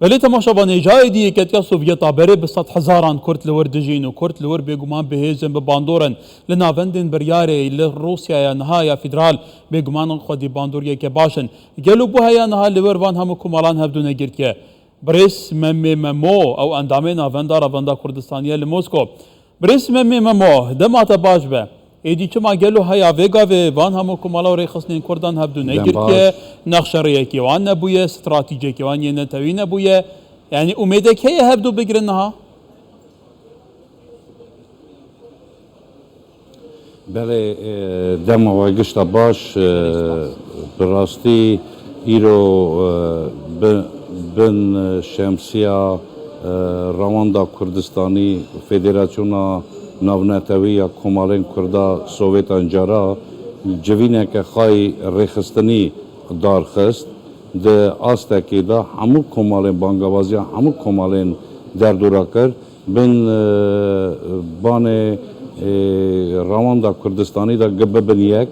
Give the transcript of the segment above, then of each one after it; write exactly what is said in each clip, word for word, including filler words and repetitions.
Belê temaşevanê, cayê dî Yeketiya Sovyeta berê bi sed hezaran Kurd li wir dijîn û Kurd li wir bêguman bi hêz in, bi bandor in. Li navendên biryarê li Rûsyaya niha ya federal bêguman xwedî bandoriyeke baş in. Gelo bû heya niha li wir van hemû komalan hevdû negirtiye? Birêz Memê Memo, ew endamê Navenda Revenda Kurdistaniye li Mosko. Birêz Memê Memo, dema te baş be. Êdî çima gelo heya vê gavê van hemû komala û rêxistinên Kurdan hevdû Dem negirtiye, baş. Nexşerêyekê wan nebûye, stratîcekê wan yê netewî nebûye? Yanî umêdek heye hevdû bigirin niha? Belê, e, dema we gişta baş, e, bi rastî îro, e, bi-, bin, e, şemsiya, e, Rewanda Kurdistanî, Federasyona Navnetewî ya Komalên Kurda Sovêtan cara civîneke xayî rêxistinî darxist. Di astekê de hemû komalên bangewaziya hemû komalên derdora kir. Bin, e, banê, e, Rewanda Kurdistanî de gi-, bibin yek,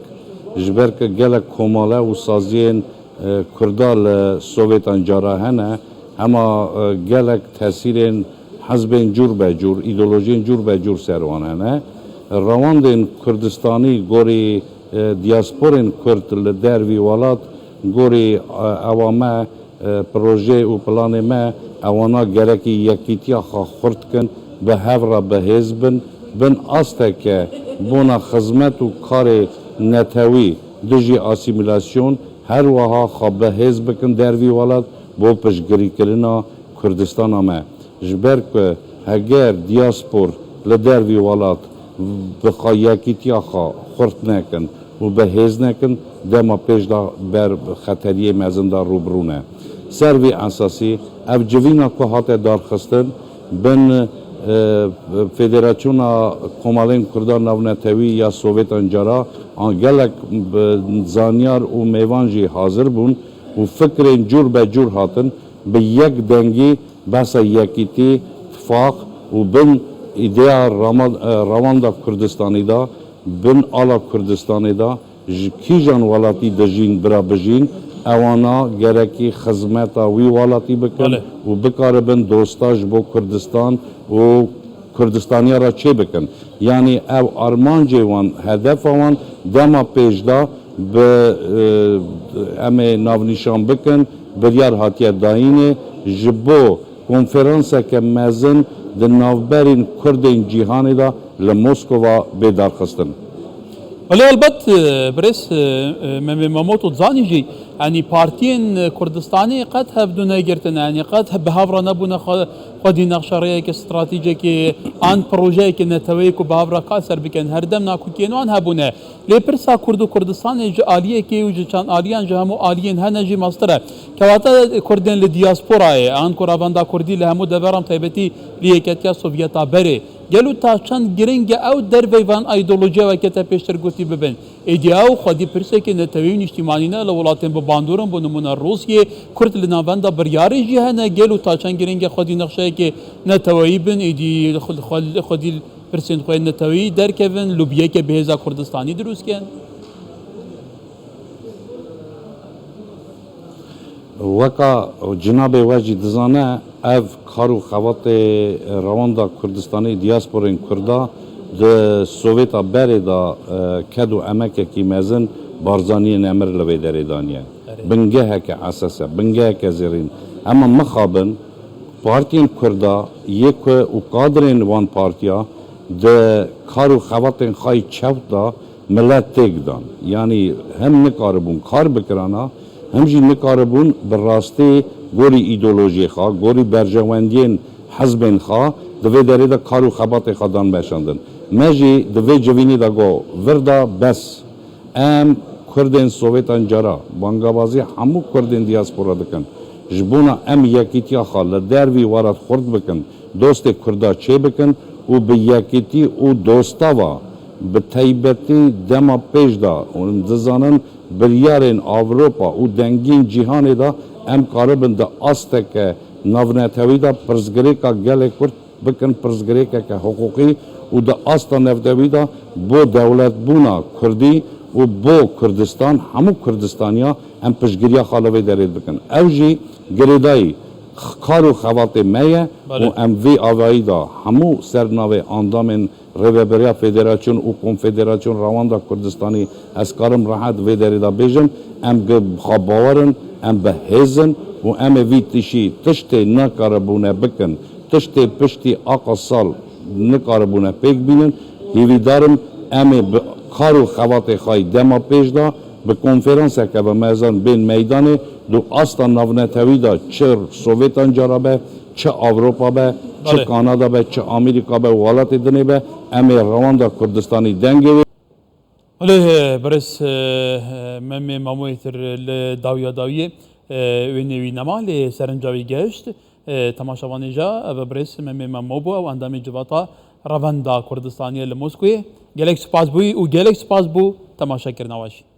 ji ber ku gelek komale û saziyên, e, Kurda li Sovêtan cara hene, hema, e, gelek tesîrên hizbên cûr be cûr, îdeolojiyên cûr be cûr ser wan hene. Rewandên Kurdistanî gorî, e, diasporên Kurd li dervî welat, gorî, e, ewa me, e, proje û planê me, ewana gerekî yekîtiya xwe xurt kin, bi hev re bi hêz bin, bin asteke bona xizmet û karê netewî dijî asîmîlasyon, her wiha xwe bi hêz bikin dervî welat bo piştgirîkirina Kurdistana me. Ji ber ku heger diaspor li dervî welat bi xwe yekîtiya xwe xurt nekin û bi hêz nekin, dema pêş de ber xeteriyê mezin de rû bi rû ne. Ser vî esasî ev civîna ku hate darxistin bin, e, Federasyona Komalên Kurdan Navnetewî ya Sovêtan cara an gelek, e, zanyar û mêvan jî hazir bûn û fikrên cûr be cûr hatin bi yek dengî behsa yekîtî, tifaq û bin îdeya rama-, e, rewanda Kurdistanî de, bin ala Kurdistanê de ji kîjan welatî dijîn bira bijîn, ewana gerekî xizmeta wî welatî bikin Belê. û bikaribin dosta ji bo Kurdistan û Kurdistaniya re çêbikin. Yanî ev armancê wan, hedefa wan dema pêş de bi, e, em ê navnîşan bikin, biryar hatiye dayînê ji bo konferanseke mezin di navberên Kurdên cîhanê de li Moskova bê darxistin. Belê helbet, e, birêz, e, e, Memê Memo, tu dizanî jî, yanî partiyên Kurdistanê qet hevdû negirtine, yanî qet bi hev re nebûne xwe-, xwedî nexşerêyeke stratîcekê an projeyeke neteweyê ku bi hev re kar ser bikin. Her dem nakokiyên wan hebûne. Lê pirsa Kurd û Kurdistanê ji aliyekê û ji çand aliyan ji hemû aliyên hene jî mestir e. Kewata Kurdên li diasporayê, an ku revenda Kurdî li hemû deveran taybetî li Yeketiya Sovyeta berê, gelo ta çend giring e ew derveyî van îdeolojiya weke te pêştir gotî bibin? Êdî ew xwedî pirsekê netewî û niştîmanî ne li welatên bi bandor in, bi nimûne Rûsyê, Kurd li navenda biryarê jî hene, gelo ta çend giring e xwedî nexşeyekê neteweyî bin, êdî xwe-, xwe-, xwedî pirsên xwe yên neteweyî derkevin, lobiyeke bihêza Kurdistanî dirûst kin? Weka cinabê we jî dizane, ev kar û xebatê rewanda Kurdistanê, diasporên Kurda di Sovêta berê de, e, ked û emekekî mezin Barzaniyê Nemir li vê derê daniye. Erê. Bingeheke esas e, bingeheke zêrîn. Ema mixabin, partiyên Kurda yê ku û kadrên wan partiya di kar û xebatên xwe yî çewt de milet têk dan. Yanî hem nikaribûn kar bikirana, hem jî nikaribûn bi rastî gorî îdeolojiyê xwe, gorî berjewendiyên hizbên xwe di vê derê de kar û xebatê xwe dan meşandin. Me jî di vê civînê de got, vir de bes. Em Kurdên Sovêtan cara bangabazî hemû Kurdên diaspora dikin. Ji bona em yekîtiya xwe li dervî welat xurt bikin, dostê Kurda çêbikin û bi yekîtî û dostava bi taybetî dema pêş de, hûn dizanin, biryarên Ewropa û dengiyên cîhanê de em karibin di asteke navnetewî de pirsgirêka gelê Kurd bikin pirsgirêkeke hiqûqî û di asta navnetewî de bo dewletbûna Kurdî û bo Kurdistan, hemû Kurdistaniya em piştgiriya xwe li vê derê bikin. Ew jî girêdayî kar û xebatê me ye. Belê. Û em vê avayî de hemû ser navê andamên Rêveberiya Federasyon û Konfederasyon Rewanda Kurdistanî, ez karim rehet vê derê de bêjim, em bi xwe bawer in, em bi hêz in û em ê vî tişî tiştê nekaribûne bikin, tiştê piştî aqa sal nikaribûne pêk bînin. Hîvîdar im em ê bi kar û xebatê xwe yî dema pêş de bi konferanseke bi mezan bên meydanê, di asta navnetewî de çi Sovêtan cara be, çi Ewropa be, çi Belê. Kanada be, çi Amerîka be û welatê dinê be, em ê rewanda Kurdistanî dengê wê. Belê, birêz, e, e, Memê Mamoyê tir li dawiya dawiyê, e, wênê wî nema, lê serinca wî gehişt. E, temaşevanê ja, ev birêz Memê Memo bû, ew endamê civata Revenda Kurdistaniyê li Moskowê. Gelek spas bûyî û gelek spas bû temaşekirina we jî.